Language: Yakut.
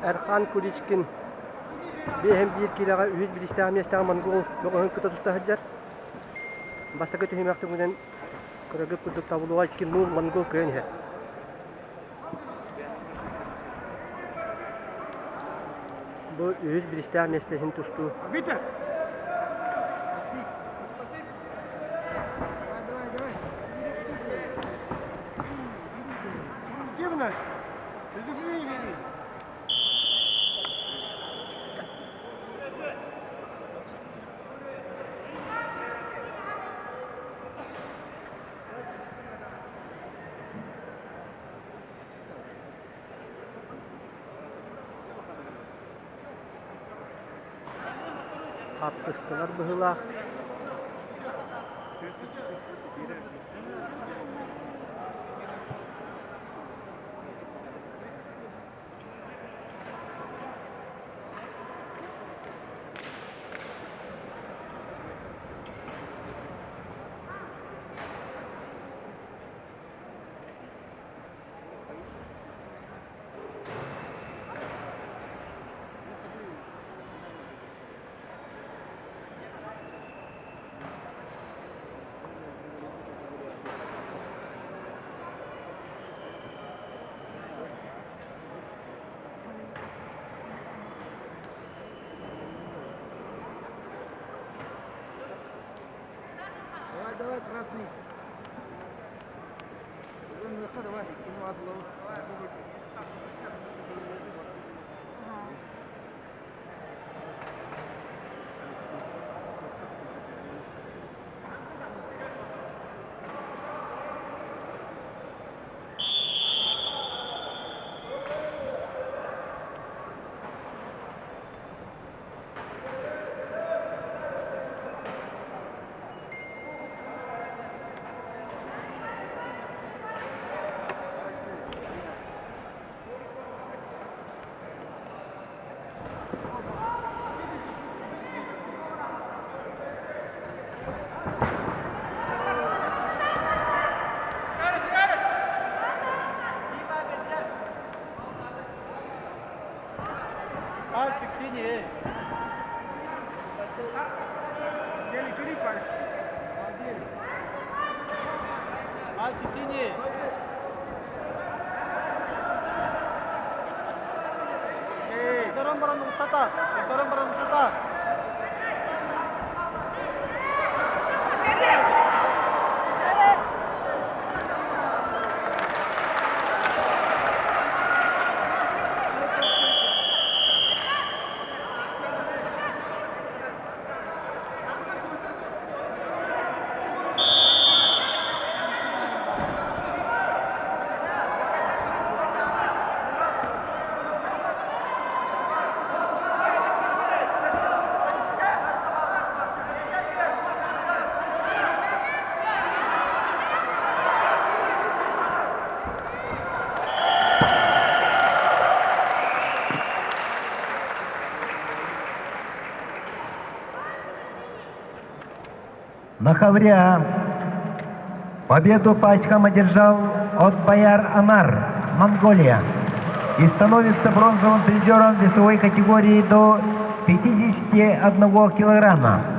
Эрхан Куличкин 51 киилэҕэ үһүс бириистээх миэстэҕэ монгол бөҕөһүн кытта туста сылдьар. Бастакы түһүмэх түмүгүнэн кыргып курдук табылыга 2-0 монгол кыайан иһэр. Бу үһүс бириистээх миэстэ иһин тустуу. Давай, давай, давай. Где вы нас? Хапсыстылар быһыылаах. Давай, давай, красный. Давай, Пальчик синий. Белый, бери пальцы. Пальцы синие. Втором баран высота. Втором баран высота. На ковре победу по очкам одержал от Бояр Анар, Монголия, и становится бронзовым призером весовой категории до 51 килограмма.